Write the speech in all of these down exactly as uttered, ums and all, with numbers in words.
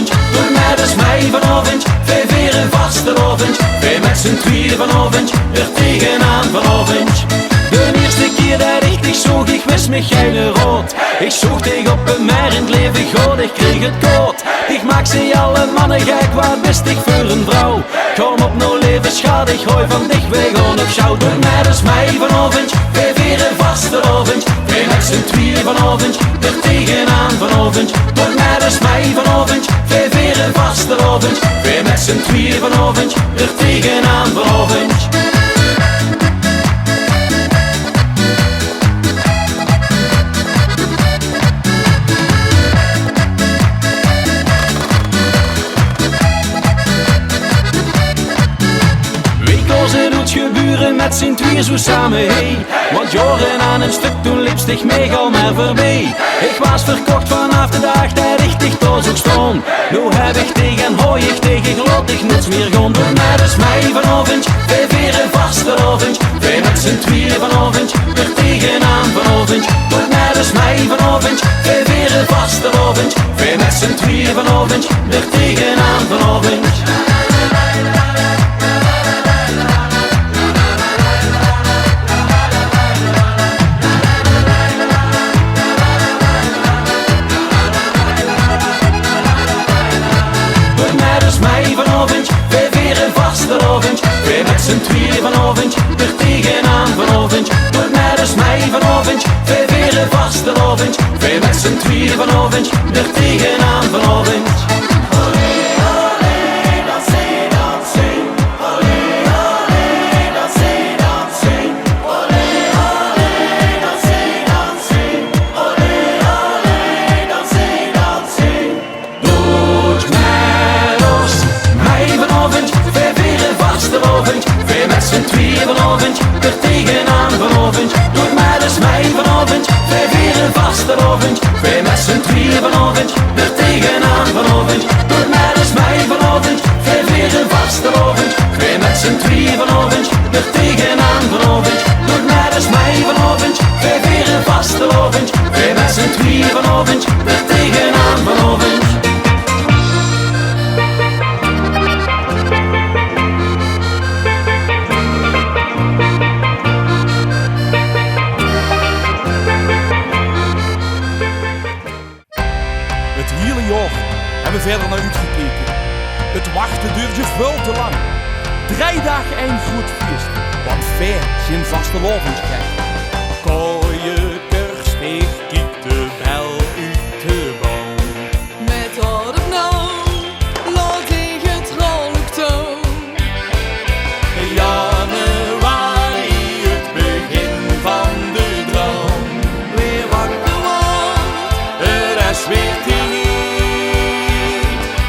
Doot mer ins mei vanaovendj, veer viere vastelaovendj. Veer mèt z'n twieë vanaovendj, d'r tegenaan vanaovendj. D'n ierste kier det ich dich zoog, ich wis mich geine raod. Ich zoog dich op e merendj, leef ich, god, ich kreeg 't kaod. Ich maak ze alle manne gek, waat bis dich veur ein vrouw? Kom op noe, leef schat, ich gooi van dich weg op sjouw. Doot mer ins mei vanaovendj, veer viere vastelaovendj. Veer mèt z'n twieë vanaovendj, d'r tegenaan vanaovendj. Doot mer ins mei vanaovendj, veer viere vastelaovendj. Veer mèt z'n twieë vanaovendj, d'r tegenaan vanaovendj. Weej koze noets gebeure mèt zien twieë zoe same, hey. Want jaore aan ein stök, toen leeps dich mich al mer veurbie. Ich waas verkoch vanaaf de daag det ich dich dao zoog staon. Noe höb ich dich en haoj ich dich, ich laot dich noets mier gaon. Doot mer ins mei vanaovendj, veer viere vastelaovendj. Veer mèt z'n twieë vanaovendj, d'r tegenaan vanaovendj. Doot mer ins mei vanaovendj, veer viere vastelaovendj. Veer mèt z'n twieë vanaovendj, d'r tegenaan vanaovendj. Doot mer ins mei vanaovendj, veer viere vastelaovendj. Veer mèt z'n twieë vanaovendj, d'r tegenaan vanaovendj. Doot mer ins mei vanaovendj, veer viere vastelaovendj. Veer mèt z'n twieë vanaovendj, d'r tegenaan vanaovendj. Doot mer ins mei vanaovendj, veer viere vastelaovendj. Veer mèt z'n twieë vanaovendj, d'r tegenaan vanaovendj. Doot mer ins mei vanaovendj, veer viere vastelaovendj. Veer mèt z'n twieë vanaovendj, d'r tegenaan vanaovendj. Doot mer ins mei vanaovendj, veer viere vastelaovendj. Veer mèt z'n twieë vanaovendj, d'r tegenaan vanaovendj. Doot mer ins mei vanaovendj, veer viere vastelaovendj. Veer mèt z'n twieë vanaovendj, d'r tegenaan vanaovendj. Het hiele jaor höbbe veer d'r nao oetgekeke. Het wachte doerde väöl te lang. Drie daag ein groeat fieës, want veer zeen vastelaovendjsgek. Kaojekers, ich kiek de bel oet de boum. Mèt haod op noe, laot ich het raoluk toe. Januari, het begin van de droum. Weer wakker word, het is weer tied.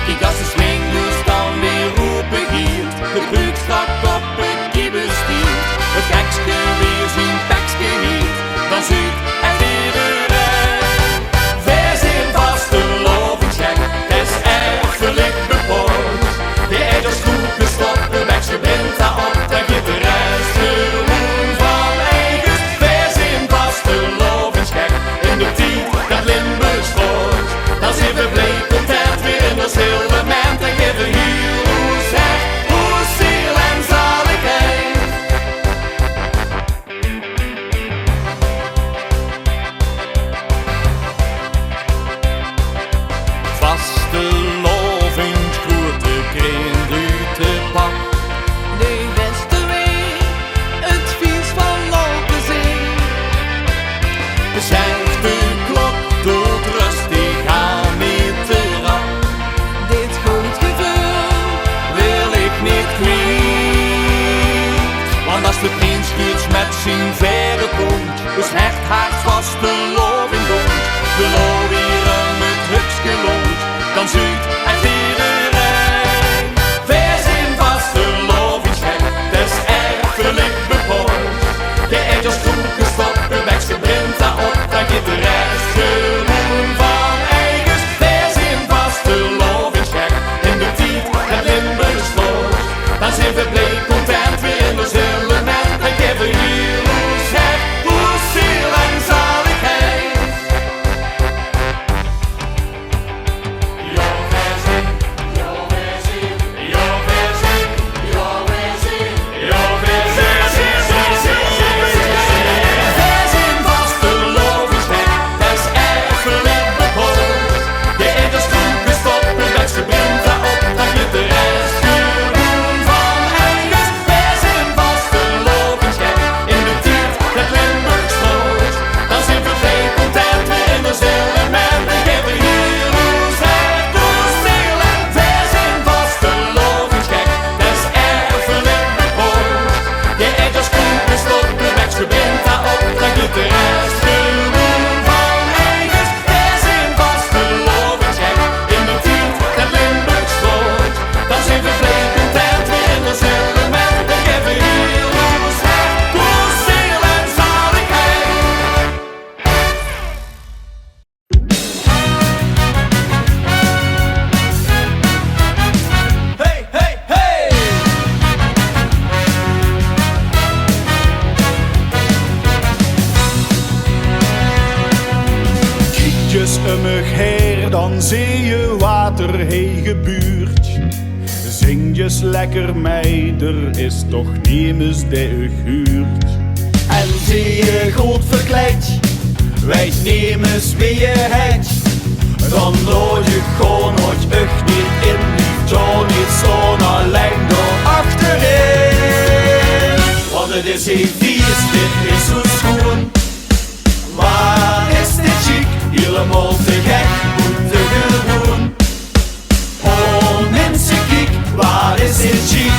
Kiek, as de swingdoos dan weer ope giet, de bruuk stap op het kiebestiet, het gekske weer zien pekske hiet, dan zuut ederein: veer zeen vastelaovendjsgek, 't is erfelik bepaold. De eitjes, koekes, stap, de bekske brinta op, dan geit de res gewoen van eiges. Veer zeen vastelaovendjsgek, in de tied det Limburgs straolt, dan zeen veer blie, content, weer in ós element, dan gaeve veer hiel ós hert, ós ziel en zaligheid. Vastelaovendj, groeate kring, groeate pak. De bèste weej, het fieës van Alpenzee. Zègk de klok, doot rustig aan, neet te rap. Dit good geveul wil ich neet kwiet. Want as de prins straks mèt zien veer kómp, ós hert haet vastelaovendj doont, de lou weer um het hupske loont, dan zuut ederein: veer zeen vastelaovendjsgek, 't is erfelik bepaold. De eitjes, koekes, stap, de bekske brinta op, dan geit de res gewoen van eiges. Veer zeen vastelaovendjsgek, in de tied det Limburgs straolt, dan zeen veer blie, content, weer in ós element, dan gaeve veer hiel ós D'r hei gebuurt. Zing ins lekker mei, d'r is toch nemes dae uch huurt. En zeej geer good verkleid, weit nemes wee geer heit, dan laot ich gaon, haot uch neet in, blieft gaon neet staon, allein dao achterin. Want 't is hei fies, dit is zoe schoen. Waat is dit sjiek, hielemaol te gek, boetegewoon. Oh, minse, kiek, waat is dit sjiek.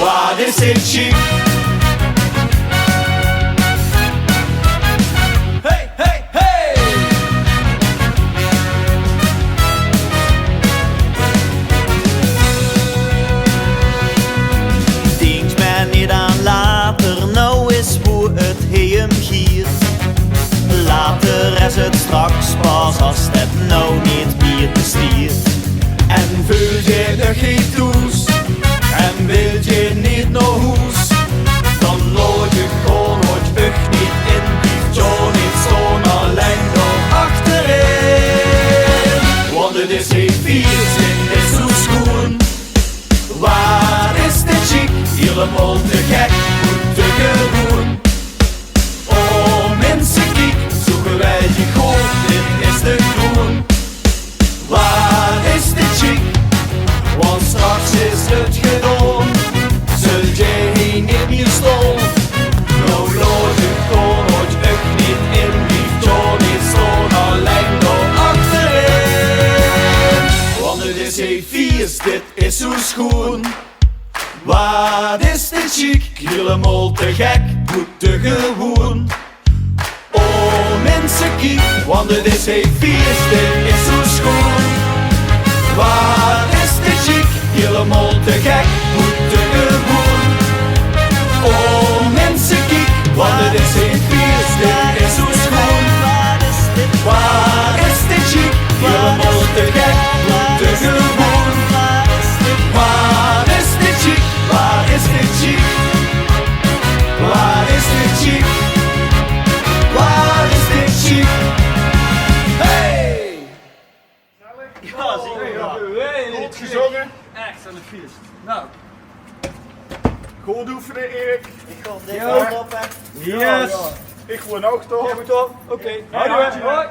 Waat is dit sjiek. Hey, hey, hey! Dink mer neet aan later, noe is wo 't hei um giet. Later is 't straks pas, as 't noe neet mier bestiet. En veult geer uch hei thoes en wilt geer neet nao hoes, dan laot uch gaon, haot uch neet in, blieft gaon neet staon, allein dao achterin. Want 't is hei fies, dit is zoe schoen. Waat is dit sjiek, hielemaol te gek, boetegewoon. Oh, minse, kiek, zoe geweldig good, dit is de kroen. Waat is dit sjiek, want straks is 't gedaon. Zult geer hei neet mier staon, noe laot uch gaon, haot uch neet in, blieft gaon neet staon, allein dao achterin. Want 't is hei fies, dit is zoe schoen. Waat is dit sjiek, hielemaol te gek, boetegewoon. Oh, minse, kiek, want 't is hei fies, dit is zoe schoen. Waat is dit sjiek, hielemaol te gek, boetegewoon. Oh, minse, kiek, want 't is hei fies, dit is zoe schoen. Waat is dit sjiek, hielemaol te gek, boetegewoon. Waat is dit sjiek, waat is dit sjiek. Waat is dit sjiek. Waat is dit sjiek. Hey! Jao, zeker. Good gezónge. Ech ein fies. Noe. Good oefene, Erik. Ich gaon dit op, hè. Yes. Ich woon ouch dao. Jao, good toch? Oké. Hoi. Hoi.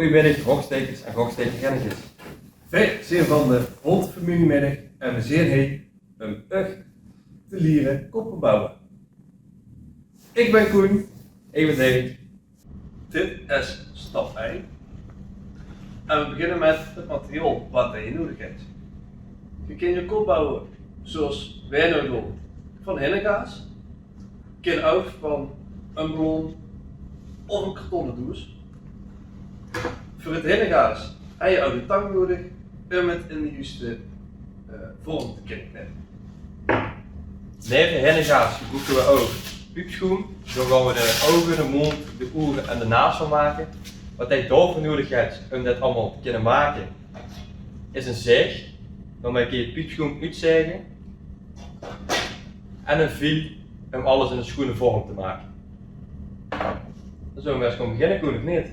Goojemiddig, Gokstaekers en Gokstaekerkennekes. Veer zeen van de Hond Vermoeienmiddig en veer zeen hei um uch te liere koppe bouwe. Ich bin Koen. Ich bin David. Dit is stap ein. En veer beginne mit 't materiaol waat det geer nudig höbt. Geer kint de kop bouwe zoeas veer noe doon, van hinnekaas. Kin ouch van ein ballon, of ein kartonne doeas. Veur 't hinnegaas höbs se ouch ein tang nudig um 't in de juuste, eh, vorm te kinne knippe. Neve hinnegaas gebroeke v'r ouch piepsjoem. Dao gaon v'r de ouge, de móndj, de oere en de naas van make. Waat se daoveur nudig höbs um det allemaol te kinne make, is ein zaeg. Daomei kins se piepsjoem oetzaege. En ein viel um alles in ein sjoene vorm te make. Dan zölle v'r mer ins gaon beginne, Koen, of neet?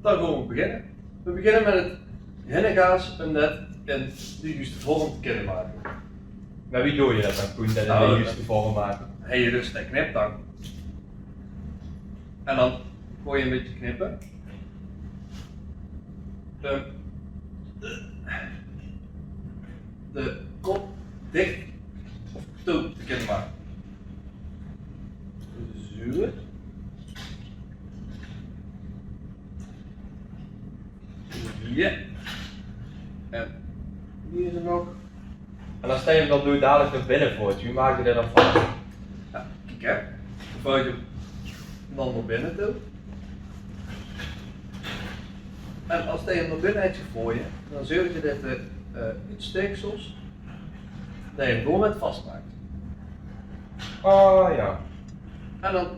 Dan gaon v'r beginne. V'r beginne mit 't hinnegaas um det in de juuste vorm te kinne make. Mer wie doos se det dan, Koen, det in de juuste vorm make? Höbs se dus de kniptang. En dan gaon v'r ein bietje knippe. De, de kop dich of touw te kinne make. Zo. Jao. En hie is 'm nog. En es se 'm dan noe dalik nao binne vouws, wie maaks se det dan vas? Jao, kiek hè. Dan vouws se 'm dan nao binne toe. En es se 'm nao binne höbs gevaoje, dan zörgs se det de, eh, oetsteeksels, det se 'm dao mit vasmaaks. Oh jao. En dan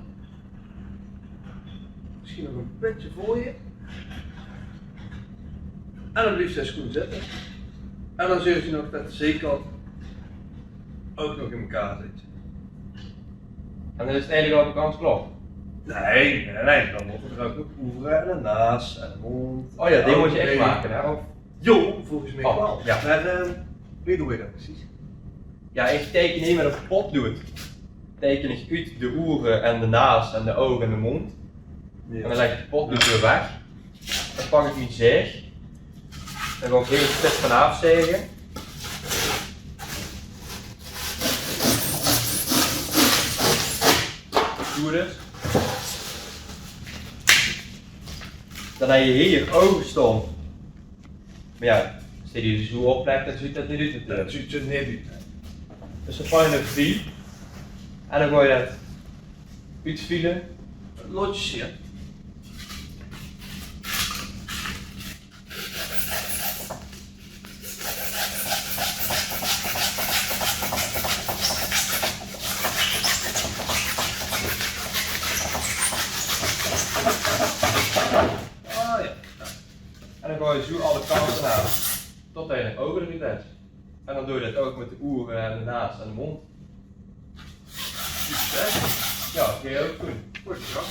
mesjien nog ein bietje vouwe. En dan blief 't sjoen zitte. En dan zörgs se nog det de ziekant ouch nog in mekaar zit. En dan is 't eigelik al bekans klaor? Nae, nae, nae. Dan mótte v'r ouch nog oere en de naas en de móndj. Oh jao, die mót se ech make, hè? Of? Jao, volges mich waal. Jao. Mer, eh, wie doon v'r det precies? Jao, ich teike hie mit ein potlood. Teike ich oet de oere en de naas en de ouge en de móndj. Jao. En dan lègk ich de potlood weer weg. Dan pak ich mien zaeg. Dan gaon ich hie ein stök vanaaf zaege. Zo dus. Dan höbs se hie ouge staon. Mer jao, es se die zo oplèks, dan zuut det neet oet natuurlik. Det zuut d'r neet oet, nae. Dus dan pak se ein viel en dan gaon se det oetviele. Laot ins zeen. Ah jao. En dan gaon se zo alle kante aan, tot se ein ouge d'roet höbs. En dan doon v'r det ouch mit de oere en de naas en de móndj. Succes. Jao, gaon v'r ouch doon. Good zo.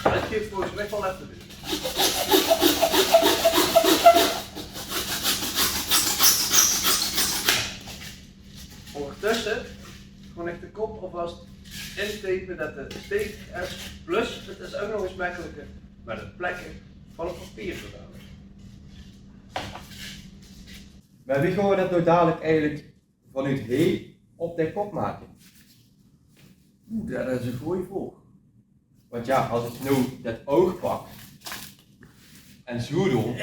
Det geit volges mich waal effe doon. Óngertösse gaon ich de kop alvas intape det 'r stevig is. Plus, 't is ouch nog ins mekkeliker mit 't plekke van 't papier zodanig. Mer wie gaon v'r det noe dalik eigelik vanoet hie op de kop make? Oeh, det is ein gooj vraog. Want jao, es ich noe det oug pak en zo doon,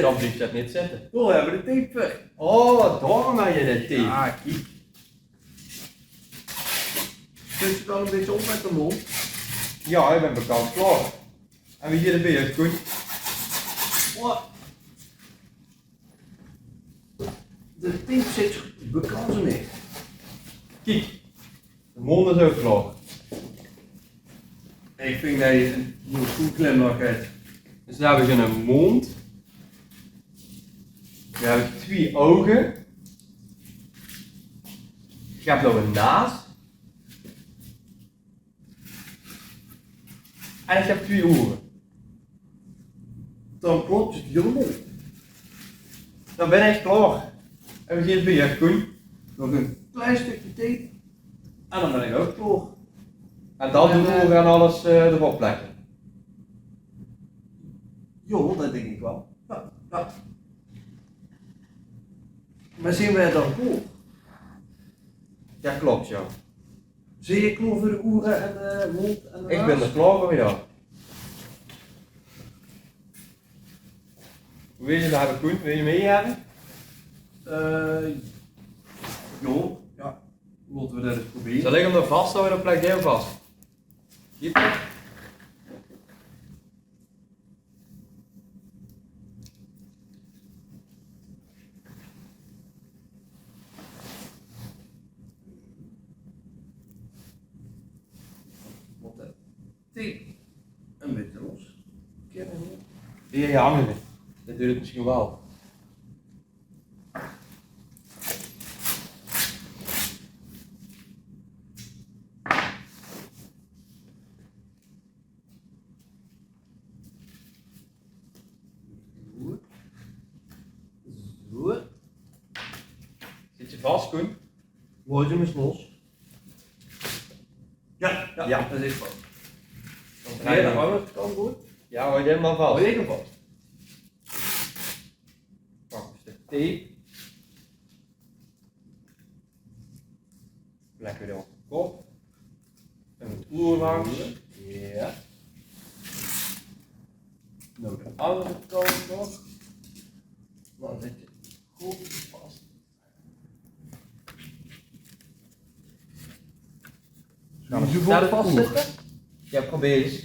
dan blief det neet zitte. Dao höbbe v'r de tape veur. Oh, daorum höbs se de tape. Jao, kiek. Zits se dan ein bietje op mit de móndj? Jao, ich bön bekans klaor. En wie hie de beer, Koen? Wauw. De tape zit bekans neet. Kiek, de móndj is ouch klaor. Ich vinj det se ein mooi glimlach höbs. Dus dan höb ich eine móndj. Dan höb ich twieë ouge. Ich höb nog ein naas. En ich höb twieë oere. Dan klop 't hiel mooi. Dan bön ich klaor. En wie geit 't bie dich, Koen? Nog ein klein stökske tape. En dan bön ich ouch klaor. En dan de oere en alles, eh, d'rop plekke. Jao, det dink ich waal. Jao, jao. Mer zeen v'r dan klaor? Jao, klop, jao. Zeen v'r klaor veur de oere en de móndj en de naas? Ich bön d'r klaor veur, jao. Wils se det höbbe, Koen? Wils se 'm hie höbbe? Eh, jao, jao. Laote v'r det ins probere. Zal ich 'm dan vas haoje? Dan plek dich 'm vas. Jep. Waat, eh, tape en mit los. Jao, jao, hange. Det duit 't mesjien waal. Zo. Zo. Zits se vas, Koen? Laot 'm ins los. Jao, jao, jao, det is vas. Dan draai de anger kantj good. Jao, haoj 'm mer vas. Haoj 'm vas. Pak 'n stök tape. Lekker door de kop. En 't oer langs. Jao. Noe, de anger kantj nog. Dan zit 'r good vas. Gaon v'r 'm vas zitte? Jao, probeer ins.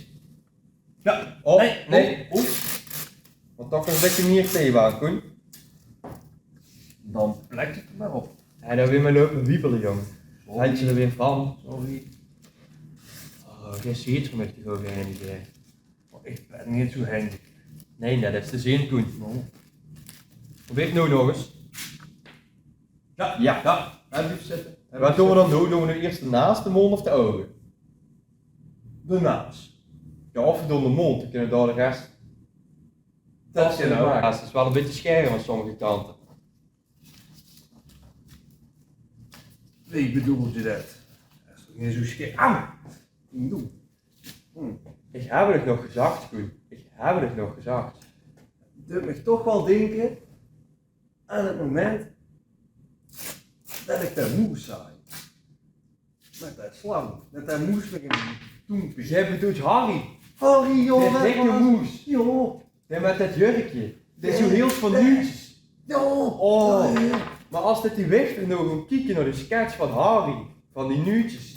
Jao. Oh, nae, nae. Oh, oh. Want dan kan 'n bietje mieë tape aan, Koen. Dan plek ich 'm mer op. Jao, dan weer mer loupe wiebele, jóng. Sorry. Hendje d'r weer van. Sorry. Oh, geer zeet veur mich toch ouch einige. Oh, ich bön neet zoe hendjig. Nae, det is te zeen, Koen. Noe. Probeer 't noe nog ins. Jao, jao, jao. Jao, blief zitte. Waat doon v'r dan noe? Doon v'r noe iers de naas, de móndj of de ouge? De naas. Jao, of v'r doon de móndj, dan kinne v'r dao de res. Det is noe, jao, 't is waal 'n bietje scherp aan sommige kante. Wie bedoels se det? Det is toch neet zoe scherp? Au! Doe. Hm. Ich höb 't uch nog gezag, Koen. Ich höb 't uch nog gezag. 't Duit mich toch waal dinke aan 't moment det ich de moes zaag. Mit dae slang. Mit dae moes mit ein toengpink. Geer bedoeltj Harry. Harry, jao, dae dikke moes. Jao. Dae mit det jurkje. Dae is zoe hieël van nuutjes. Jao. Oh. Jao, jao. Mer es det die wichter noe geit kieke nao die sketch van Harry, van die nuutjes,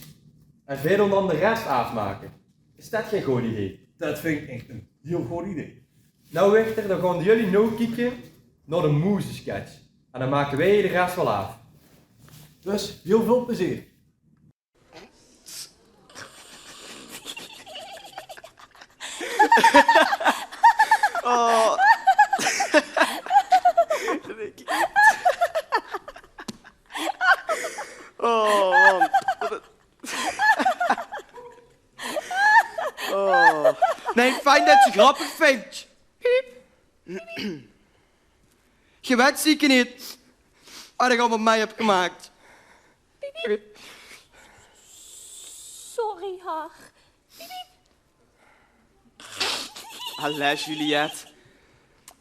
en veer dan de res aafmake, is det gein good idee? Det vinj ich ech ein hieël good idee. Noe, wichter, dan gaon jullie noe kieke nao de moesesketch. En dan make veer de res waal aaf. Dus, hieël väöl plezeer. Oh. Oh, man. Oh. Nae, fijn det se 't grappig vindj. Piep. Geer wèt zeker neet waat ich allemaol mei höb gemaak. Sorry, Har. Allei, Juliette.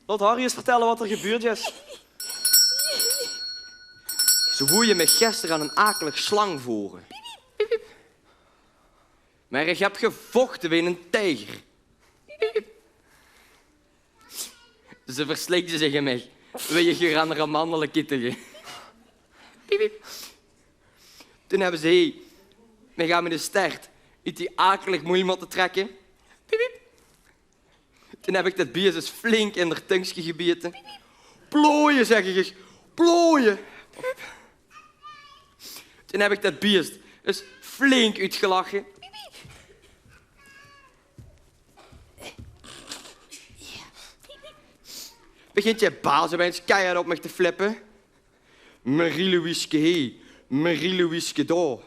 Laot Harry ins vertèlle waat d'r gebeurd is. Ze wouwe mich gister aan ein akelig slang vore. Mer ich höb gevochte wie ein tieger. Ze verslikde zich in mich, wie ich häör aan de amandele kietege. Toen höbbe ze mich aan miene stert oet die akelig moel mótte trèkke. Toen höb ich det bieës ins flink in häör tungske gebiete. Plooie, zèk ich, plooie. Toen höb ich det bieës ins flink oetgelache. Begintj dae baas opeins keihard op mich te flippe. Marie-Louiske hie, Marie-Louiske dao.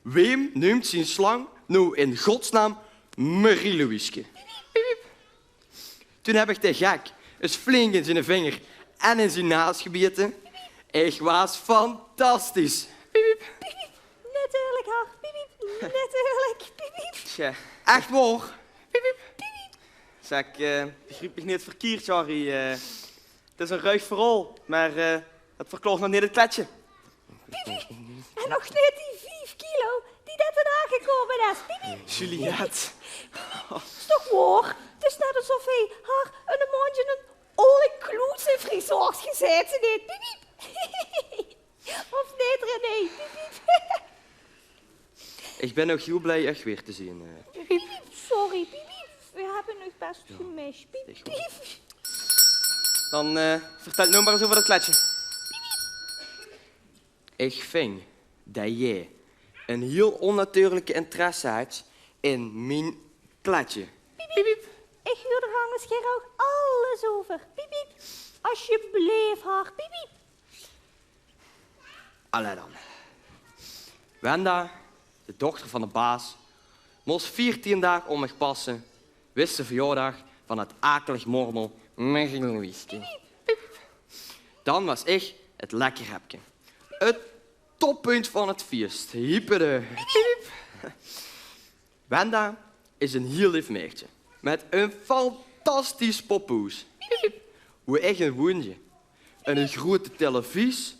Wae neumtj zien slang noe in godsnaam Marie-Louiske? Toen höb ich dae gek ins flink in ziene vinger en in zien naas gebiete. Ich waas fantastisch. Natuurlik, Har. Piep, piep. Natuurlik. Piep, piep. Tja. Ech waor? Piep, piep. Piep, piep. Zèk, eh, begriep mich neet verkieërd, Harry. Eh, 't is ein ruig verhaol, mer, eh, det verklaort nog neet 't kletsje. Piep, piep. En nog neet die vief kilo die det d'r aangekomme is. Piep, piep. Juliette. Is toch waor? 't Is net esof hae Har eine maondj in ein All-inclusive resort gezaete, neet, Piep, piep. Of neet, René? Piep, piep. Ich bön ouch hiel blie uch weer te zeen, eh. Piep, piep. Sorry, Piep, piep. Veer höbbe uch bès gemis. Piep, piep. Dan, eh, vertèl noe mer ins euver dat kletsje. Ich vinj det geer ein hiel onnatuurlike interesse höbt in mien kletsje. Piep, piep. Ich huur d'r angers gaer ouch alles euver. Piep, piep. Asjeblief, Har. Piep, piep. Allee dan. Wenda, de dochter van de baas, mós veertien daag op mich passe, wis de verjaordaag van 't akelig mormel Michiel Louiske. Dan waas ich 't lekkerhepke. 't Toppunt van 't fieës. Hiepede. Wenda is ein hiel leef maedje. Mit ein fantastisch poppehoes. Wo ich in woonde. Ein groete televies.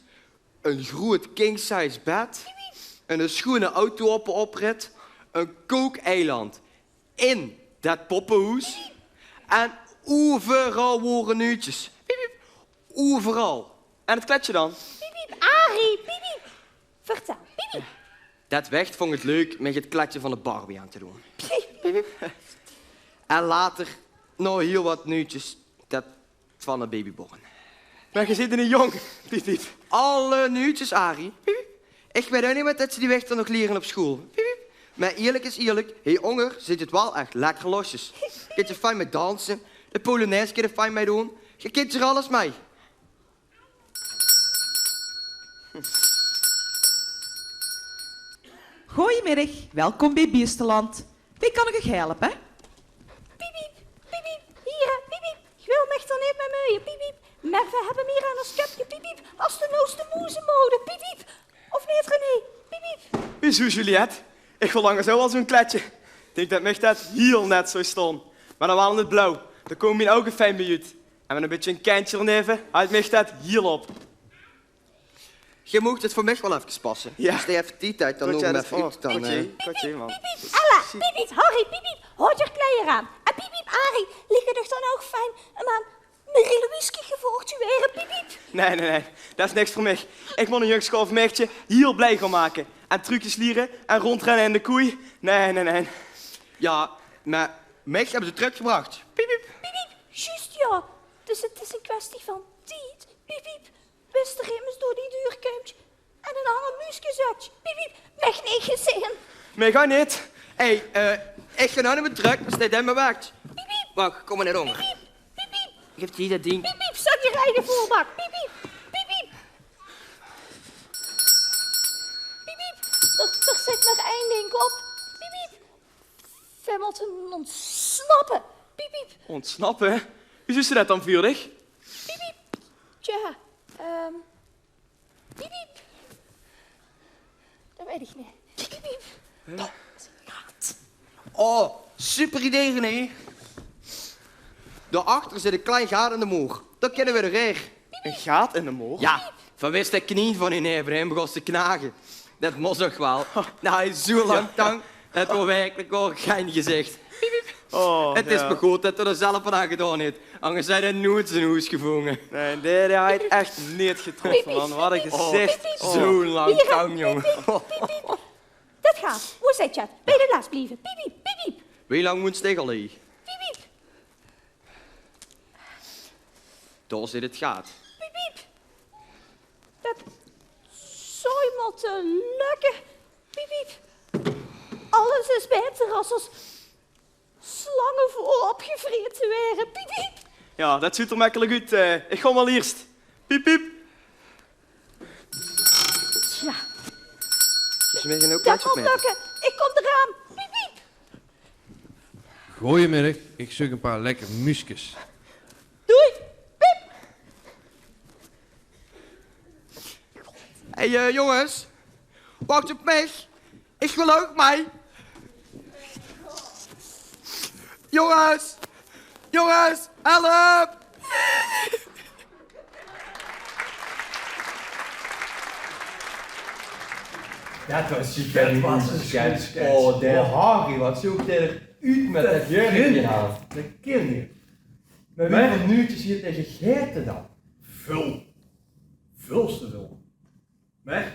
Ein groet king-size bed. Ein sjoene auto op de oprit. Ein kookeiland in det poppehoes. En euveral wore nuutjes. Piep, piep. Euveral. En 't kletsje dan? Piep, piep, Arie, piep, piep. Vertèl, piep, piep. Det wicht vónj 't leuk mich 't kletsje van de Barbie aan te doon. Piep, piep. En later nog hiel waat nuutjes det van de babyborn. Mer geer zeet eine jóng. Piep, piep. Alle nuutjes, Arie. Piep, piep. Ich weit ouch neet waat det ze die wichter nog liere op school. Piep, piep. Mer ierlik is ierlik, hie ónger zit 't waal ech lekker losjes. Kins se fijn mei danse, de polonaise kins se fijn mei doon. Geer kins d'r alles mei. Goojemiddig, welkom bie Bieësteland. Wie kan ich uch helpe? Piep, piep, piep, piep. Hie, piep, piep. Ich wil mich d'r neet mei meuje, piep, piep. Mer veer höbbe hie aan ós köpke, piep, piep, es de noeste moezemode, piep, piep. Of neet, René? Piep, piep. Wiezoe, Juliette? Ich verlang zoe waal zoe'n kletsje. Ich dink det mich det hiel net zoe stóng. Mer dan waal in 't blauw. Dan kómme mien ouge fijn bie oet. En mit ein bietje ein kentje d'r neve, hèlp mich det hiel op. Geer moogt 't veur mich waal efkes passe. Jao. Is d'r effe die tied, dan doon ich 'm effe oet, dan, eh. Piep, piep, Ella, piep, piep, Harry, piep, piep, haot eur kleier aan. En piep, piep, Arie, ligk 't uch dan ouch fijn óm aan Marie-Louiske gevaord te waere, piep, piep? Nae, nae, nae. Det is niks veur mich. Ich mót ein jungske of maedje hiel blie gaon make. En trucjes liere en róndrenne in de koei. Nae, nae, nae. Jao, mer mich höbbe ze trökgebrach. Piep, piep. Piep, piep. Zjus, jao. Dus 't is ein kwestie van tied. Piep, piep. Bis d'r emes door die deur kump en ein anger muuske zèk. Piep, piep. Mich neet gezeen. Mich ouch neet. Hey, eh, ich gaon noe neet mie trök. Steit d'r mer wacht. Piep, piep. Wach, kóm mer neet ónger. Piep, piep. Piep, piep. Ich höb hie det dink. Piep, piep. Zèk die rij de voerbak. Piep, piep. Piep, piep. Piep, piep. D'r, d'r zit nog ein dink op. Piep, piep. Veer mótte óntsnappe. Piep, piep. Óntsnappe? Wie zuus se det dan veur dich? Piep, piep. Tja, ehm, piep, piep. Det weit ich neet. Piep, piep. Hè? Oh, super idee, René. Dao achter zit ein klein gaat in de moer. Dao kinne veer doorhaer. Ein gaat in de moer? Jao, van wis de knien van die never, hè, begós te knage. Det mós toch waal. Nae, zoe lang tang. Det waor werkelik waal gein gezich. Oh, 't is mer good det 'r d'r zelf waat aan gedaon haet. Angers haw 'r noeats zien hoes gevónje. Nae, dae, dae haw 't ech neet getroffe, man. Waat ein gezich. Oh, zoe lang tang, jóng. Piep, piep, piep, piep. Det gaat. Wo zit 't? Bie de les blieve. Piep, piep, piep, piep. Wie lang mót ich al hie? Piep, piep. Dao zit 't gaat. Piep, piep. Det zou mótte lökke. Piep, piep. Alles is baeter es ós slange veurop gevrete waere. Piep, piep. Jao, det zuut d'r mekkelik oet. Eh, ich gaon waal iers. Piep, piep. Tja. Det mót lökke. Ich kóm d'raan. Piep, piep. Goojemiddig, ich zeuk ein paar lekker muuskes. Doei. Piep. Hey, eh, jónges. Wach op mich. Ich wil ouch mei. Jónges. Jónges, help. Det waas super. Det waas ein sketch. Oh, de Harry, waat zoog dae d'r oet mit det jurkje aan. Det kin neet. Mer wieväöl nuutsjes hie taenge geite dan? Väöl. Väöls te väöl. Mer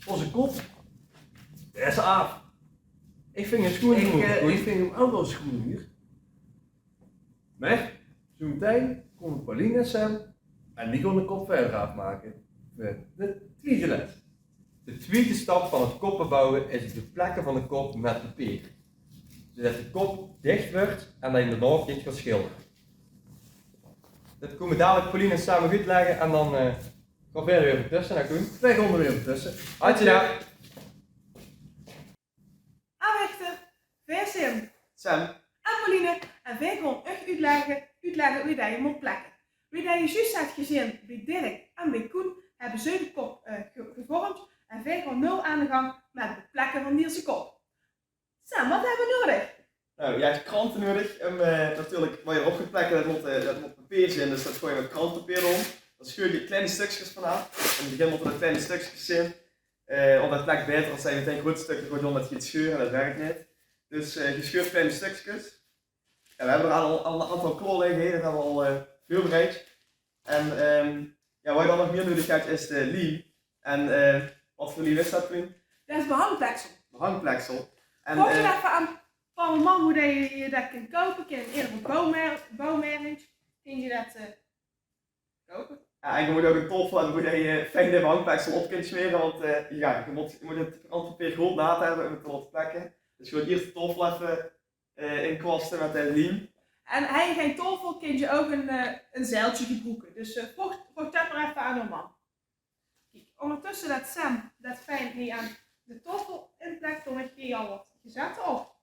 ózze kop, dae is aaf. Ich vinj 'm sjoean. Ich, eh, ich vinj 'm ouch waal sjoean hie. Mer zoe metein kómme Pauline en Sam en die gaon de kop wiejer aafmake veur de twiede les. De twiede stap van 't koppe bouwe is 't beplekke van de kop mit papeer. Zoedet de kop dich wuuert en det se 'm daonao kins gaon sjildere. Det kómme dalik Pauline en Sam oetlègke en dan, eh, gaon veer d'r weer tösse, hè Koen? Veer gaon d'r weer tösse. Hartstikke. Aanvechter, veer zeen Sam en Pauline en veer gaon uch oetlègke, oetlègke wie det se mót plekke. Wie det se zjus höbs gezeen bie Dirk en bie Koen, höbbe ze de kop, eh, ge-, gevormp en veer gaon noe aan de gank mit 't beplekke van dees kop. Sam, waat höbbe veer nudig? Nou, je hebt kranten nudig. Um, eh, natuurlijk, waar je op gaat plekken, dat moet, eh, dat moet papier zijn, dus dat gooi je met krantenpapier om. Dan scheur je kleine stukjes vanaf. In het begin moeten dat kleine stukjes zijn, eh, want dat plekt beter als je meteen grote stukken gooit, omdat je het scheuren, dat werkt niet. Dus, eh, je scheurt kleine stukjes. Ja, we hebben er al, al een aantal klaar liggen, hè. Dat hebben we al, eh, voorbereid. En, ehm, ja, wat je dan nog meer nodig hebt, is de liem. En, eh, wat voor liem is dat, Koen? Det is behangpleksel. Behangpleksel. En, eh, vraog det effe aan pap en mam, wo det se det kins koupe. Kins in eder geval bouwmer-, bouwmerk, kins se det, eh, koupe. Ja, en je moet ook een tafel hebben, wo det se fijn det behangpleksel op kins smeren, want, eh, ja, je moet, je moet het krantenpapier goed nat hebben om het te laten plekken. Dus je moet eerst de tafel effe eh, inkwaste met de liem. En höbs se gein tafel, kins se ouch ein, eh, ein zeilke gebroeke. Dus, eh, vraog, vraog det mer effe aan eur mam. Kiek, óngertösse det Sam det fijn hie aan de tafel inplek, dan höb ich hie al waat gezette op.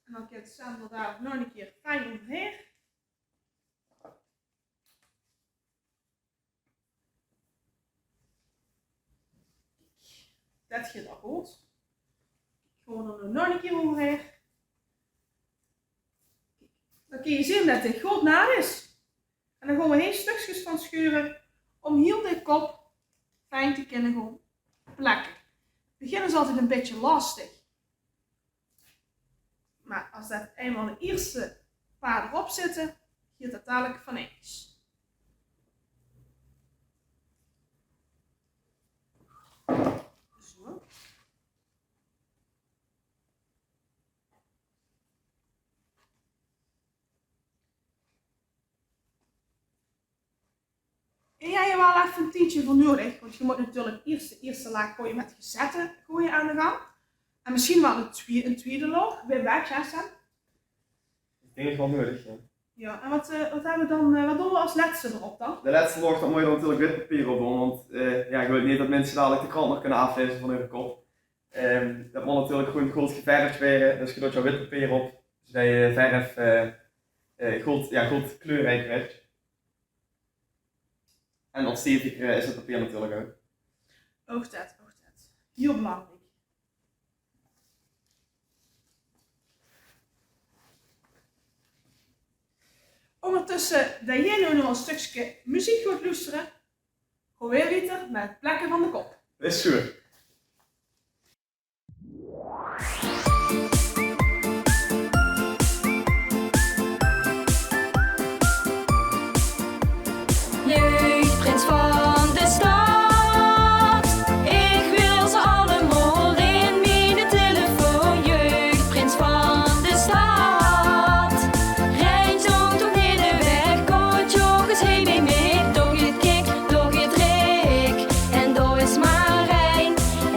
En dan kint Sam d'r dalik nog ein kier fijn euverhaer. Det geit al good. Ich gaon d'r noe nog ein kier euverhaer. Dan kins se zeen det 't good nat is. En dan gaon v'r hie stökskes van sjeure óm hiel de kop fijn te kinne gaon plekke. Beginne is altied ein bietje lastig. Mer es det einmaol de ierste paar d'rop zitte, geit det dalik van eins. Zo. En jao, jao, waal effe ein tiedje veur nudig, want ge mót natuurlik iers de ierste laag goeie mit gezette goeie aan de gank. En mesjien waal ein twie-, ein twiede laag, wee weit, jao, Sam? Ich dink waal nudig, jao. Jao, en waat, eh, waat höbbe v'r dan, eh, waat doon v'r es lètste d'rop dan? De lètste laag, dao mót ge dan natuurlik wit papier op doon, want, eh, jao, ge wilt neet det minse dalik de krant nog kinne aaflaeze van eure kop. Ehm, det mót natuurlik gewoen good geverfd waere, dus ge doot dao wit papier op, zoedet de verf, eh, eh, good, jao, good kleurriek wuuert. En waat steviger, eh, is 't papier natuurlik ouch. Ouch det, ouch det. Hiel belangriek. Óngertösse det geer noe nog ein stökske meziek gaot loestere, gaon veer wiejer mit 't plekke van de kop. Is good. Jeugdprins van de stad. Ich wil ze allemaol in miene telefoon. Jeugdprins van de stad. Rijn zóng toch neet de weg kort, jónges, hei mei mit. Dao geit Kiek, dao geit Riek en dao is Marijn.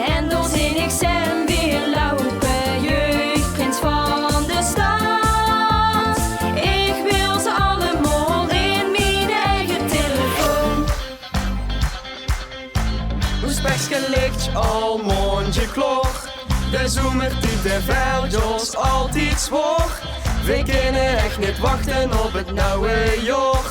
En dao zeen ich Sam weer loupe, jeugdprins van de stad. Ich wil ze allemaol in miene eige telefoon. Oes pekske ligk al maondje klaor. De zomertied, de veldjes, altied zwaor. Veer kinne ech neet wachte op 't nuuje jaor.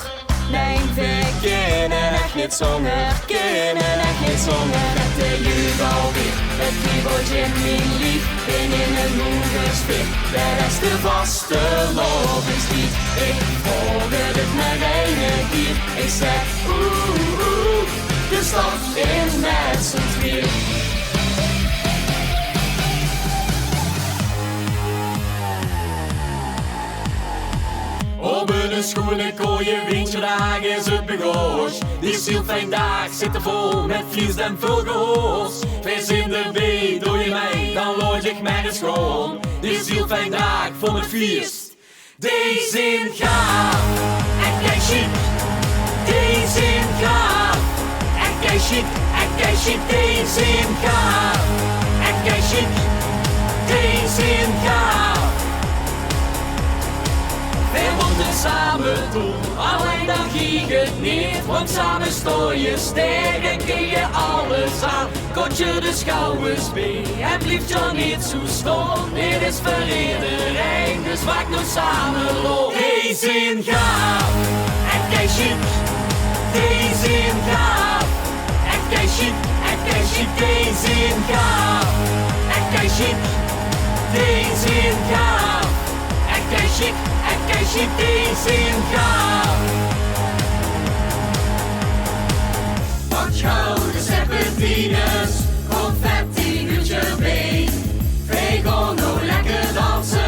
Nae, veer kinne ech neet zónger, kinne ech neet zónger. Mit de jeug alweer, 't kriebeltje in mien lief. Bin in 'n moegesfeer, det is de vastelaovendstied. Ich volg 't mer eine kier, ich zèk oeh, oeh, de stad in mit zien twier. Op 't Sjoen, e kooie windj, daag is 't begós. Dees hiel fijn daag zit vol mit fieës en völ gehoors. Veer zeen d'rbie, doon geer mei, dan laot uch mer ins gaon. Dees hiel fijn daag vol mit fieës. Dees zeen gaaf, ech kei sjiek. Dees zeen gaaf, ech kei sjiek, ech kei sjiek. Dees zeen gaaf, ech kei sjiek. Dees zeen gaaf. Veer mótte same doon, allein dan geit 't neet, want same staon geer sterk en kin geer alles aan. Kómtj geer de sjouwers bie en blief geer neet zoe staon. Dit is veur ederein, dus maak noe same los. Dees zeen gaaf, ech kei sjiek. Dees zeen gaaf, ech kei sjiek, ech kei sjiek. Dees zeen gaaf, ech kei sjiek. Dees zeen gaaf, ech kei sjiek, ech kei sjiek. Dees zeen gaaf. Pak sjouw de serpentines, confetti, buutj d'rbie. Veer gaon noe lekker danse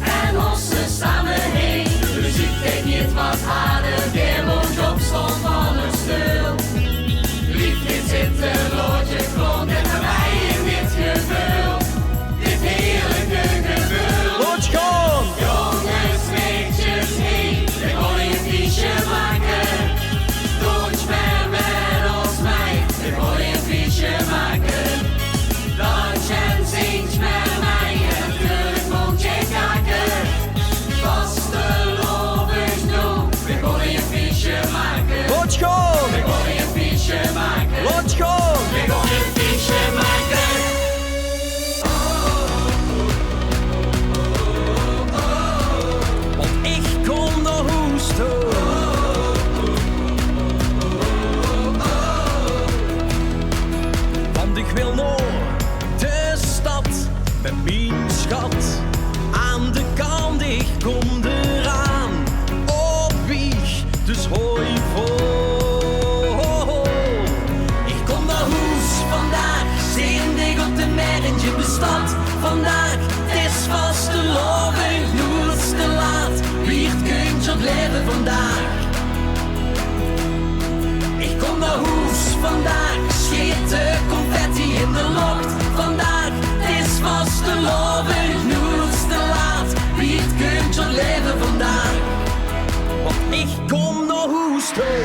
en hosse same heen. De meziek geit neet wat harder, geer mót opstaon van de sjteul. Blief neet zitte, laot uch gaon, dit höbbe veer in dit geveul. Dit heerlike geveul. Laot gaon! Jónges, maedjes, hey, veer gaon e fieësje make. Doot mer mit ós mei, veer gaon e fieësje make. Dansj en zingj mer mei en natuurlik kómtj geer kake. Vastelaovendj noe, veer gaon e fieësje make. Laot gaon! Veer gaon e fieësje make. Laot gaon! Veer gaon e fieësje make. Want ich kóm nao hoes toe. Want ich wil nao de stad mit mien sjat. Aan de kant, ich kóm d'raan. Op wieg, dus hoi vol. Ich kóm nao hoes vandaag, zeen dich op de merrentj in de stad vandaag. 't Is vastelaovendj, noets te laat, wieërt kuntj geer laeve vandaag. Ich kóm nao hoes vandaag, sjeet de confetti in de locht vandaag. 't Is vastelaovendj, noets te laat, wieërt kuntj geer laeve vandaag. Want ich kóm nao hoes toe.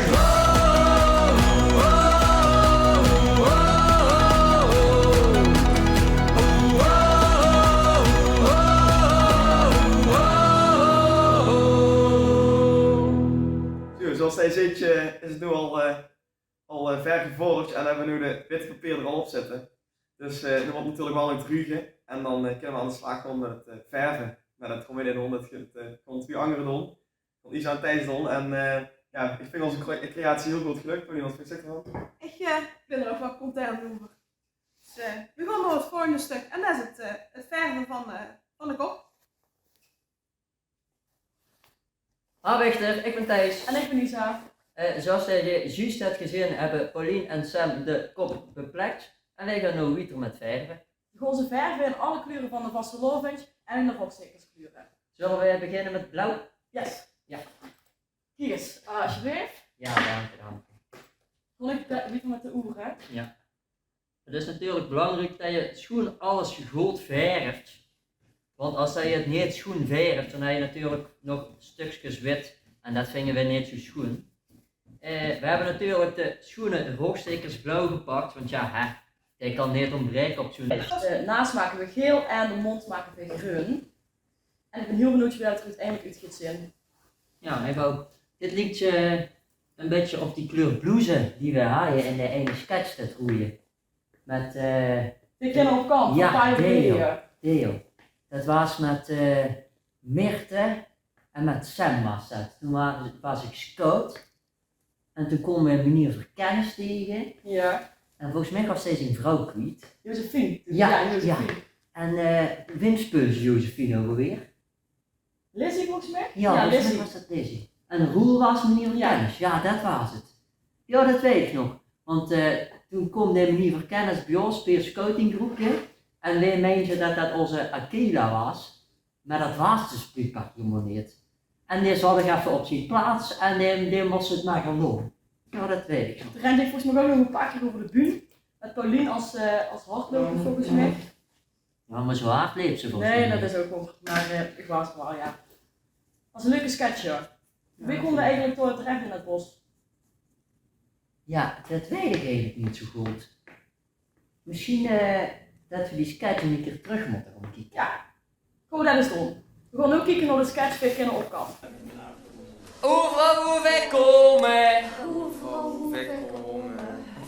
Zo, zoeas geer zeetj, eh, is 't noe al, eh, al, eh, ver gevordertj en höbbe v'r noe de witte papier d'r al op zitte. Dus, eh, det mót natuurlik waal nog druge en dan, eh, kinne v'r aan de slaag gaon mit 't, eh, verve. Mer det gaon v'r neet doon, det kint, eh, gaon twie angere doon. Van Isa en Thijs doon. En, eh, jao, ich vinj ós cre-, creatie hiel good gelök. Pauline, waat vinjs dich d'rvan? Ich, eh, bin d'r ouch waal content euver. Dus, eh, v'r gaon nao 't volgende stök. En det is 't, eh, 't verve van, eh, van de kop. Hoi Wichter, ich bin Thijs. En ich bin Isa. Eh, zoeas geer zjuus höb gezeen, höbbe Pauline en Sam de kop beplek. En veer gaon noe wiejer mit verve. Veer gaon ze verve in alle kleure van de vastelaovendj en in de Rogstaekerskleure. Zölle veer beginne mit blauw? Yes. Jao. Kiek ins, alsjeblieft. Jao, dank uch, dank uch. Gaon ich be-, wiejer mit de oere, hè? Jao. 't Is natuurlik belangriek det geer sjoen alles good verftj. Want es geer 't neet sjoen verftj, dan höbtj geer natuurlik nog stökskes wit. En det vinje veer neet zoe sjoen. Eh, veer höbbe natuurlik de sjoene Rogstaekersblauw gepak, want jao, hè, dae kan neet óntbraeke op zoe'n... De naas make veer geel en de móndj make veer greun. En ich bin hiel benuujd wie det d'r oeteindelik oet geit zeen. Jao, ich ouch. Dit liek, eh, ein bietje op die kleur bloeze die veer hawwe in de eine sketch, det roeje. Mit, eh, Veer kinne op kamp, jao, van Thijs Deo, Deo. Det waas mit, eh, Mirte en mit Sam waas det. Toen wa-, waas ich scout. En toen kómme veer meneer Verkennis taenge. Jao. En volges mich waas dae zien vrouw kwiet. Josephine. Jao, jao, Josephine. En, eh, wie speulde Josephine ouch alweer? Lizzie, volges mich. Jao, volges mich waas det Lizzie. En Roel waas meneer Verkennis. Jao, det waas 't. Jao, det weit ich nog. Want, eh, toen kaom dae meneer Verkennis bie ós, bie 't scoutinggroepke. En veer meinde det det ózze Akela waas. Mer det waas dus bliekbaar hielemaol neet. En dae zaot nog effe op zien plaats en dae, dae mós 't mer gaon doon. Jao, det weit ich nog. D'r rende volges mich ouch nog ein paar kier euver de bühne. Mit Paulien es, eh, es hardlouper, volges mich. Jao, mer zoe hard leep ze volges mich neet. Nae, det is ouch waor. Mer, eh, ich waas waal, jao. Waas ein leuke sketch, jao. Wie kómme v'r eigelik dao terech in det bos? Jao, det weit ich eigelik neet zoe good. Mesjien, eh, det v'r die sketch ein kier trök mótte gaon kieke. Jao. Kómme v'r det ins doon. V'r gaon noe kieke nao de sketch Veer kinne op kaf. Euveral woe veer kómme,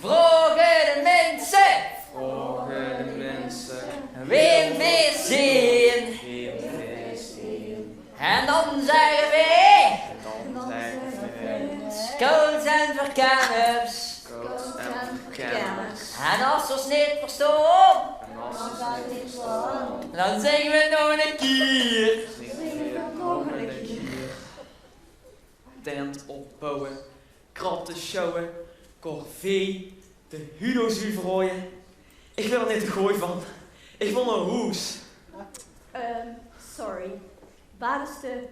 vraoge de minse, vraoge de minse, wae veer zeen. Wae veer zeen. En dan zègke veer: en dan zègke veer: scouts en verkenners. Scouts en verkenners. En es ze ós neet verstaon, en es ze ós neet verstaon, dan zinge veer nog ein kier. Zinge veer nog ein kier. Tent opbouwe, kratte sjouwe, corvée, de Hudo zuverhooie. Ich waer d'r neet te gooj van. Ich wil nao hoes. Ehm, sorry. Waat is de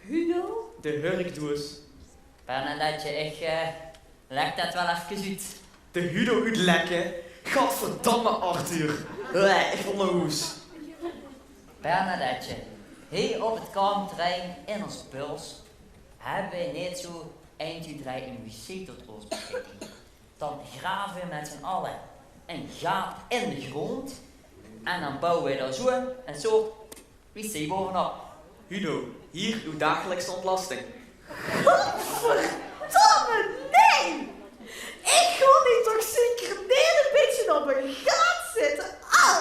Hudo? De hurkdoes. Bernadette, ich, eh, lèk det waal efkes oet. De Hudo oetlekke? Gadverdamme, Arthur. Bleh, ich wil nao hoes. Bernadette, hie op 't kampterrein in ós böls höbbe veer neet zoe ein, twie, drei ein wc tot ós beschikking. Dan grave veer mit z'n alle ein gaap in de grónd en dan bouwe veer dao zoe ein soort wc baovenop. Hudo, hie ow dagelijkse ontlasting. Godverdomme, nae! Ich gaon hie toch zeker neet ein bietje op ein gaat zitte? Au!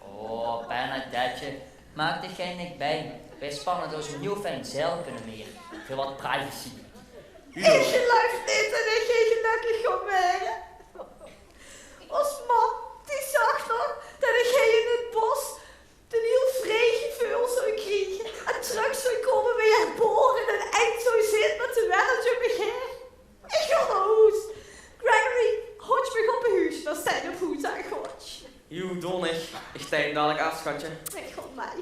Oh, Bernadette, maak dich gein nik bie. Veer spanne dao zoe'n hiel fijn zeilke ómhaer. Veur get privacy. Ich geluif neet det ich hie gelökkig gaon waere. Ós mam, die zag nog det ich hie in 't bos 'n hiel vreej geveul zou kriege en trök zou kómme wie 'r boor in 'n eind zou zeen mit de wereld óm mich haer. Ich gaon nao hoes. Gregory, haoj mich op de huus, dan steit op hoes aan, gaotj. Joe, doon ich. Ich tein dalik aaf, sjatje. Ich gaon mei.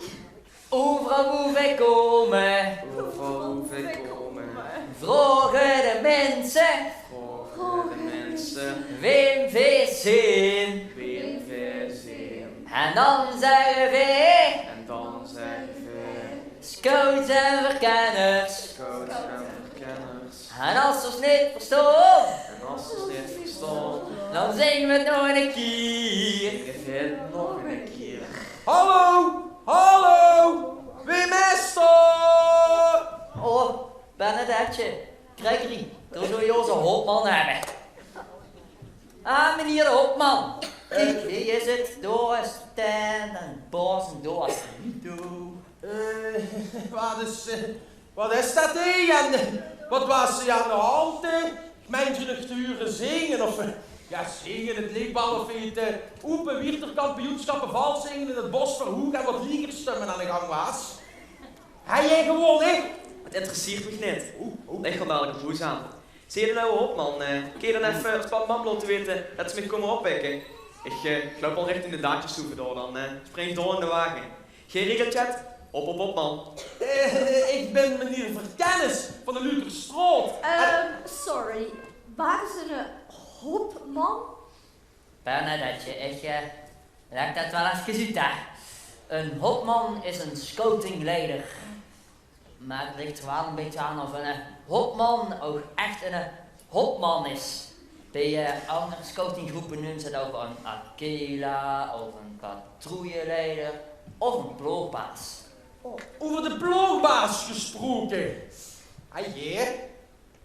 Euveral woe veer kómme, euveral woe veer kómme, vraoge de minse, vraoge de minse, wae veer zeen, wae veer zeen. En dan zègke veer, en dan zègke veer: scouts en verkenners. Scouts en verkenners. En es ze ós neet verstaon, en es ze ós neet verstaon, dan zinge veer 't nog ein kier. Zinge veer 't nog ein kier. Hallo, hallo, wae is dao? Oh, Bernadette, Gregory, dao zólle veer ózze hopman höbbe. Ah, meneer de hopman. Kiek, hie is 't, dao is de tent en 't bos en dao is de Hudo. Eh, waat is, eh, waat is det, hè? En, eh, waat waas hie aan de hand, hè? Ich mein ze nog te hure zinge, of, eh, jao, zinge. 't Leek waal of hie 't, eh, ope Wieërter kampioenschappe valszinge in 't bos verhoeg en waat liegerstumme aan de gang waas. Hei, hei, gewoon, hè? 't Interesseert mich neet. Oeh, oeh. Ich gaon dalik op hoes aan. Zeen de ouwe hopman, eh, kins se dan effe ós pap en mam laote weite det ze mich kómme opwèkke? Ich, eh, ich loup al richting de daadjeshoeve dao, dan, eh, spring ich dao in de wage. Gein regeltje, hop, hop, hopman. Eh, ich bin meneer Verkennis van de Luterstraot. Ehm, sorry, waat is 'ne hopman? Bernadette, ich, eh, lèk det waal efkes oet, hè. Eine hopman is eine scoutingleider. Mer 't ligk d'r waal ein bietje aan of eine hopman ouch ech eine hopman is. Bie, eh, anger scoutinggroepe neume ze 't ouch eine akela of eine patrouilleleider of eine ploogbaas. Oh, euver de ploogbaas gesproke. Ah jee.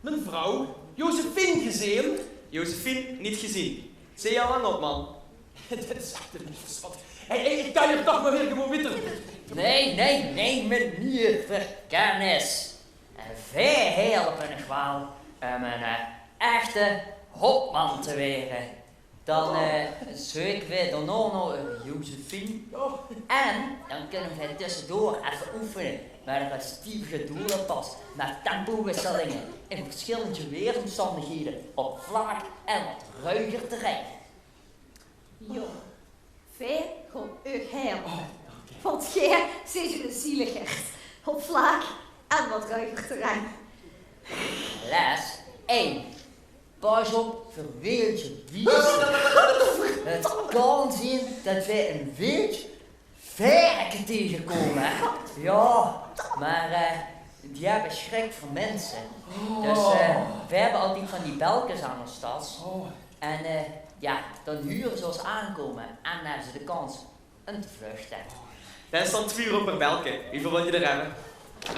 Mien vrouw, Josephine, gezeen? Josephine neet gezeen. Zeen se al lang hopman? Det is ech neet versjat. Hey, hey, ich kan hie toch mer weer gewoon witter. Nae, nae, nae, meneer Verkennis. En veer helpe uch waal óm eine, eh, echte hopman te waere. Dan, eh, zeuke veer daonao nog ein Josephine. En dan kónne veer tössedoor effe oefene mit ein stevige doelenpas, mit tempowisselinge in versjillende weersomstandighede, op vlaak en wat ruiger terrein. Jao, veer gaon uch helpe. Want geer zeet eine zieliger. Op vlaak En wat ruiger terrein. Les ein. Pas op veur weeltje wies. Het kan zien det we ein weeltje verke tegekómme, hè? Ja, mer eh, die hebbe sjrik veur minse. Dus eh, we hebbe altied van die belkes aan ós tas. En eh, ja, dan hure ze ós aankómme en dan hebbe ze de kans um te vluchte. Det is dan twieë euro per belke. Wieväöl wilt geer d'r hebbe?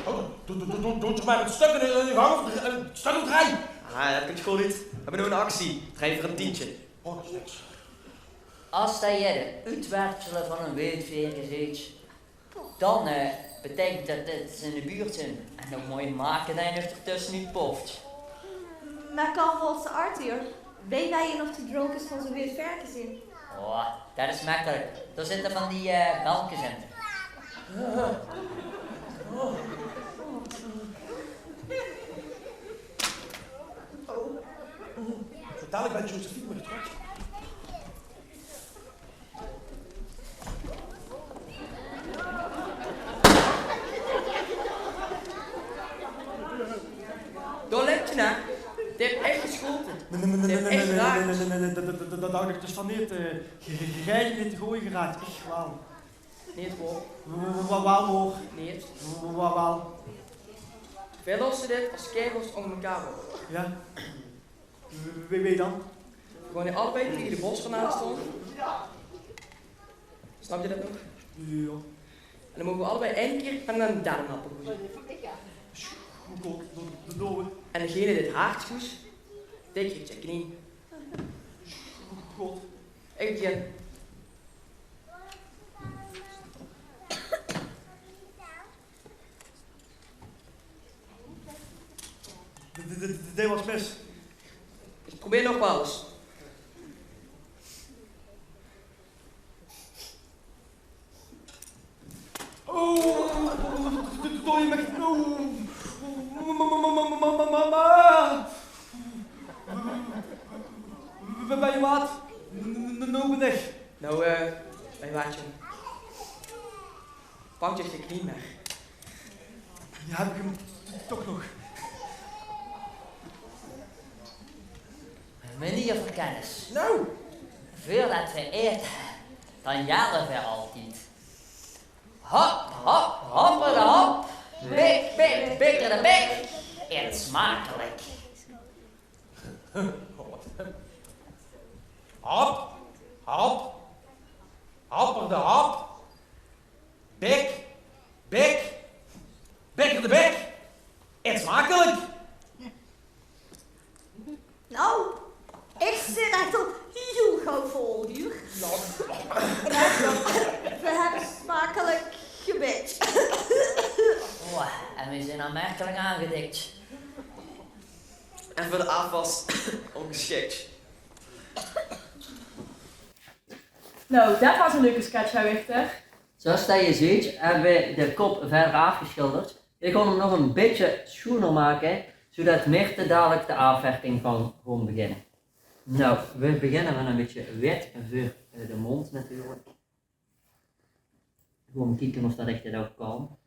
Oh, doot, doot, doot, doot d'r mer ein stök in de, in de gank of ein stök of drei. Ah, det kump good oet. We hebbe noe ein actie. Drei veur ein tientje. Oh, det is niks. As det geer de oetwerpsele van ein weeld verke zeet, dan eh, beteikent det det ze in de buurt zeen. En dan mót geer make det geer nog d'rtösse oet poft. Mer kan volges Arthur, weit hae of die dronk is van zo'n weeld verke zeen? Oh, det is mekkelik. Dao zitte van die eh, belkes in. Zo dalik bent Josephine weer trök. Dao lèt geer nao. Dit haet ech gesjote. Nae, nae, nae, nae, nae, nae, nae, nae, det, det, det, det dach ich dus van neet. Eh, ge-, ge-, ge-, geer zeet neet te gooje geraak, ech waal. Neet waor. Wa-, wa-, wa-, waal waor. Neet. Wa-, wa-, waal. Veer losse dit es kaerels ónger mekaar op. Ja. Wie, wie dan? Veer gaon noe allebei taenge de bos d'rnaast staon. Snaps se det nog? Ja. En dan moge veer allebei eine kier mit ein dennepel goeaje. Good, det, det doon v'r. En degene dae 't hardst goeit, dae krieg ein knie. Good. Ich begin. Dit, dit, dit, dit waas mis. Ich probeer nog waal ins. Oh, doe, doe, doe, doe, doe, doe, oh. Mama, mama, mama, mama, mama. Weit geer waat? N-, n-, n-, noe bön ich. Noe, eh, weit geer waat, jóng? Pak dich de knie mer. Ja, höb ich 'm t-, t-, toch nog. Meneer Verkennis. Noe? Veurdet veer aete, dan jelle veer altied. Hop, hop, hopperde hop. Bik, bik, bikkerde bik. Eet smakelik. Hap, hap, happerde hap. Bek, bek, bekkerde bek. Eet smakelik. Nou, ich zit ech al hiel gauw vol, huur. Veer höbbe smakelik gebek. Oh, en veer zeen aanmerkelik aangedik. En veur de aafwas óngesjik. Nou, det waas ein leuke sketch, hè, Wichter? Zoeas det geer zeet, höbbe veer de kop wiejer aafgesjilderd. Veer gaon 'm nog ein bietje sjoener make, zoedet Mirthe dalik de aafwerking kan gaon beginne. Nou, veer beginne mit ein bietje wit veur, eh, de móndj natuurlik. Gaon kieke of det ich dit ouch kan.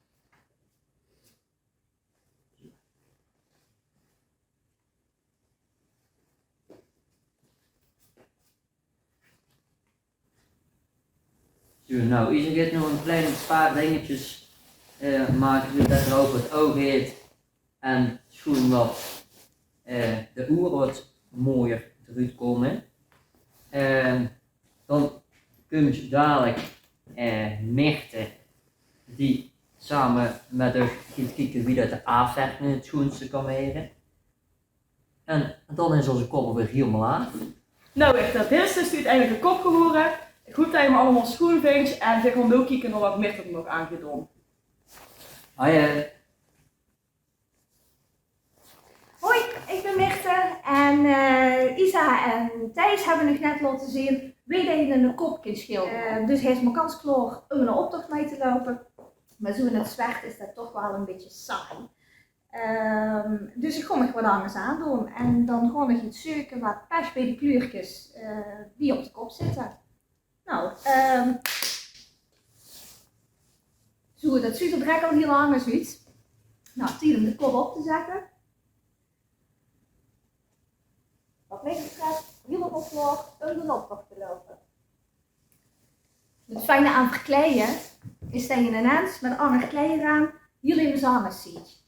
Zo, nou, Isa geit nog ein klein paar dingetjes, eh, make, zoedet 'r ouch get oug haet en sjoen wat, eh, de oere wat mooier d'roet kómme. Eh, dan kump dalik, eh, Mirthe, die same mit uch geit kieke wie det de aafwerking 't sjoenste kan waere. En dan is ózze kop weer hielemaol aaf. Nou, Wichter, dit is dus oeteindelik de kop gewore. Good det geer 'm allemaol sjoen vindj en veer gaon noe kieke nao wat Mirthe d'r nog aan geit doon. Hoi, eh. Hoi, ich bön Mirthe en, eh, Isa en Thijs höbbe uch net laote zeen wie det se eine kop kins sjildere. Eh, dus hae is mer kans klaor óm eine optoch mei te loupe. Mer zoe in 't zwart is det toch waal ein bietje saai. Ehm, dus ich gaon mich get angers aandoon en dan gaon ich get zeuke wat past bie de kleurkes, eh, die op de kop zitte. Nou, ehm, zoe, det zuut d'r direk al hiel angers oet. Nou, tied um de kop op te zette. Wat mich betreft, hielemaol klaor um d'n optoch te loupe. Het fijne aan verkleie is det se inens mit anger kleier aan hiel emes angers zuus.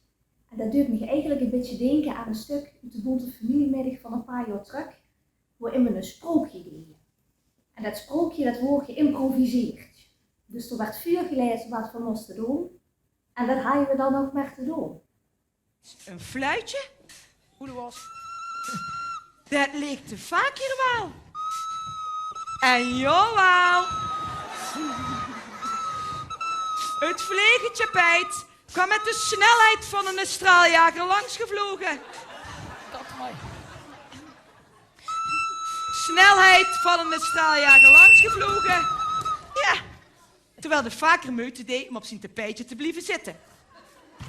En det duut mich eigelik ein bietje dinke aan ein stök oet de Bonte Familiemiddig van ein paar jaor trök, wo-in we ein sprookje deje. En det sprookje, det woor geïmproviseerd. Dus d'r woort veurgelaeze waat we móste doon. En det haje we dan ouch mer te doon. Ein fluitje? Hoe de was. Det ligk de vaker waal. En jawaal. Het vlegertje Piet kwaam mit de snelheid van eine straaljager langsgevloge. Snelheid van eine straaljager langsgevloge. Jao. Terwiel de vaker meujte deej um op zien tapietje te blieve zitte.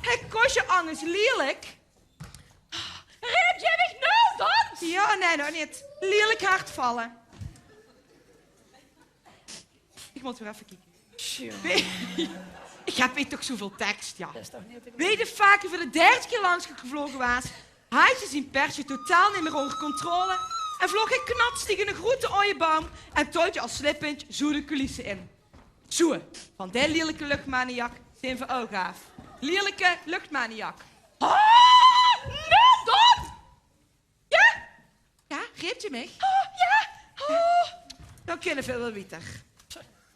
Hae kós 't angers lierlik. Reep geer mich noe dan? Jao, nae, nog neet. Lierlik hard valle. Ich mót weer effe kieke. Wee-, ich höb hie toch zoeväöl teks, jao. Wee de vaker veur de derde kier langsgevloge waas, haaj ze zien perdje totaal neet mier ónger controle en vloog hae knats taenge eine groeten aoje boum en tooltje al slippend zoe de coulisse in. Zoe, van dae lierlike luchtmaniak zeen v'r ouch aaf. Lierlike luchtmaniak. Oh, noe dan! Jao? Jao, reep geer mich? Oh, jao! Oh. Dan kinne v'r waal wiejer.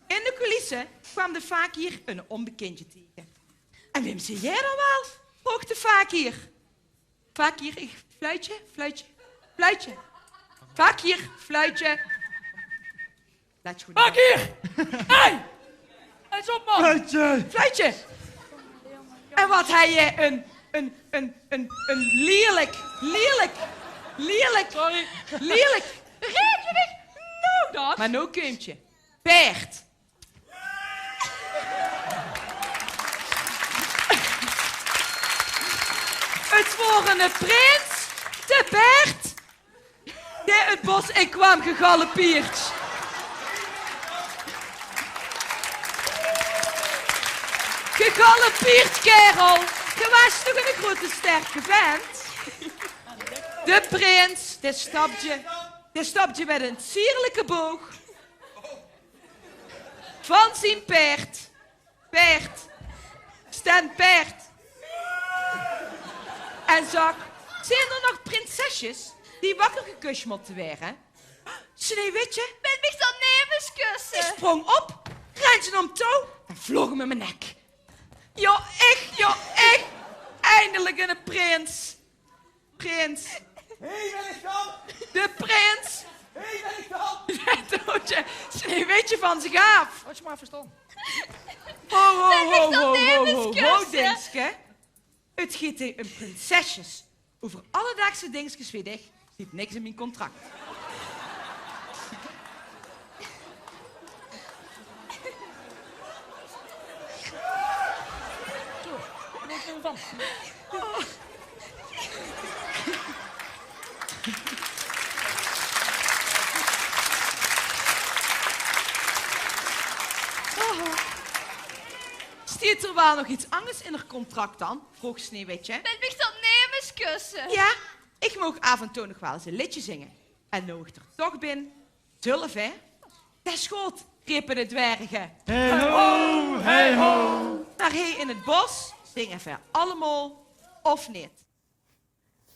In de coulisse kwaam de vaker eine ónbekindje taenge. En wae zeet geer dan waal? Vroog de vaker. Vaker, ich, fluitje, fluitje, fluitje. Vaker, fluitje. Laot good. Vaker! Hey! Hei, stop, man! Fluitje! Fluitje! En waat haaj hae ein, ein, ein, ein, ein lierlik, lierlik, lierlik, Sorry. Lierlik. Reep geer mich noe dan? Mer noe kump 't. Paerd. Het woor eine prins te paerd dae het bos in kwaam gegaloppeerd. Gegaloppeerd, kaerel. Geer waas toch eine groete sterke vent. De prins, dae stapdje, dae stapdje mit eine sierlike boog van zien paerd. Paerd. Stèn paerd. En zag: "Zeen d'r nog prinsesjes die wakker gekus mótte waere?" Sneeuwwitje. Wil mich dan nemes kusse? Die sprong op, rende nao 'm touw en vloog 'm um de nek. Jao, ich, jao, ich. Eindelik eine prins. Prins. Hé, wae is det? De prins. Hé, wae is det? Dootje Sneeuwwitje van zich aaf. Had je maar verstaan. Ho, ho, ho, ho, ho, ho, dingske. Het geit hie um prinsesjes. Euver alledaagse dingskes weit ich, zit niks in mien contract. Zo, niks meer van. Stiet d'r waal nog iets angers in 't contract dan? Vroog Sneeuwwitje. Wil mich dan nemes kusse? Jao, ich maag aaf en toe nog waal ins ein leedje zinge. En noe ich d'r toch bin, zölle v'r? Det is good, repe de dwerge. Hey ho, hey ho. Mer hie in 't bos zinge v'r allemaol, of neet?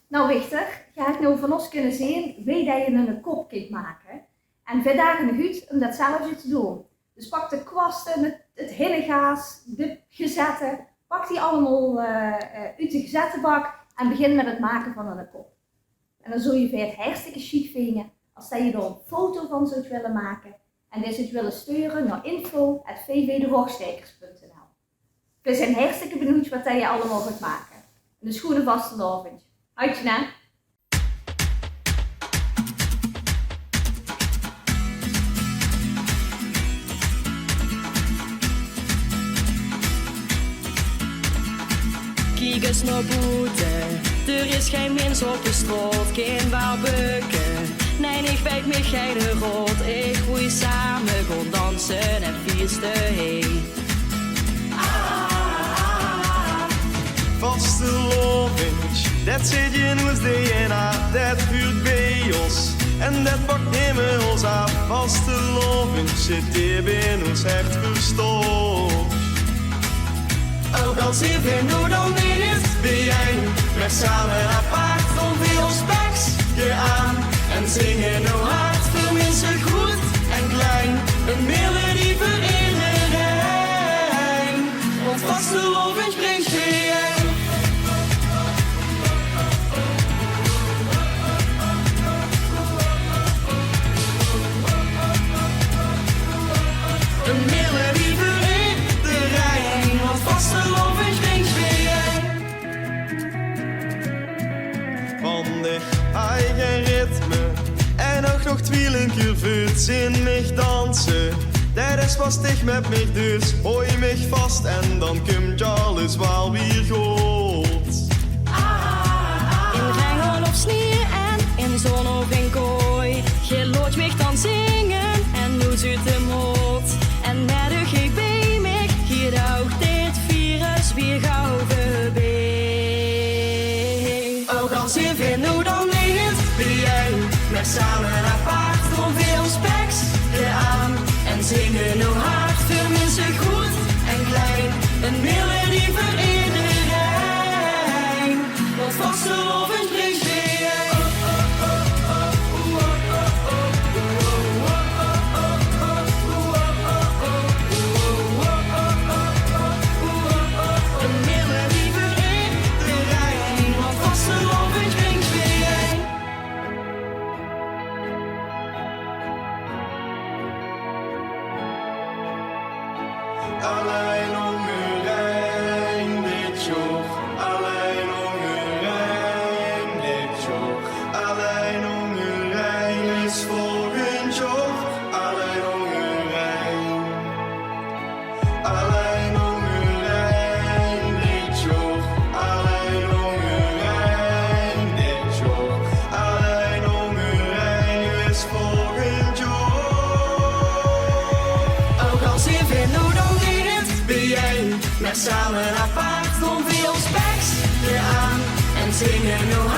Nou, Wichter, geer höbt noe van ós kinne zeen wie det se eine kop kins make. En v'r dage uch oet um detzelfde te doon. Dus pak de kwaste, het, het hinnegaas, de gezette, pak die allemaol, eh, eh, oet de gezettebak en begin mit het make van eine kop. En dan zólle v'r het hartstikke sjiek vinje es det se dao ein foto van zóls wille make en die zóls wille sture nao info at v v de rogstaekers punt n l. V'r zeen hartstikke benuujd waat det se allemaol gaos make. Eine sjoene vastelaovend. Houtje, hè? Kiek ins nao boete, d'r is gein mins op de straot, gein waal beuke. Nae, ich weit mich geine raod, ich woei same gaon danse en fieste, hey. Vastelaovendj, det zit in ós D N A, det huurt bie ós. En det pakt nemes ós aaf. Vastelaovendj zit diep in ós hert verstop. Ouch al zeen veer noe dan neet bie-ein, mer same apart doon veer ós bekske aan en zinge noe hard veur minse groet en klein, ein melodie veur ederein. Want vastelaovendj bringtj bie-ein. Ein melodie veur ederein, want vastelaovendj bringtj bie-ein. Van de eige ritme en ouch nog twielink uur vuut zin mich danse. Det is waat ich mit mich dus. Haoj mich vas en dan kumtj alles waal weer good. In raeje of snieë en in zon of in kooj, geer laotj mich dan zinge en noe zuut de mood. En mit uch hie bie mich, hie ouch dit virus weer gauw veurbie. Ouch al zeen veer noe dan neet bie-ein, mer same apart doon veer ós bekske aan en zinge noe hard veur minse groet en klein, ein melodie veur ederein. Want vastelaovendj bringtj bie-ein. Ein melodie veur ederein, want vastelaovendj bringtj bie-ein. Allein óngerein dit jaor, allein óngerein dit jaor, allein óngerein is volgend jaor, allein óngerein. Allein óngerein dit jaor, allein óngerein dit jaor, allein óngerein is volgend jaor. Ouch al zeen veer noe dan neet bie-ein, mer same apart doon veer ós bekske aan en zinge noe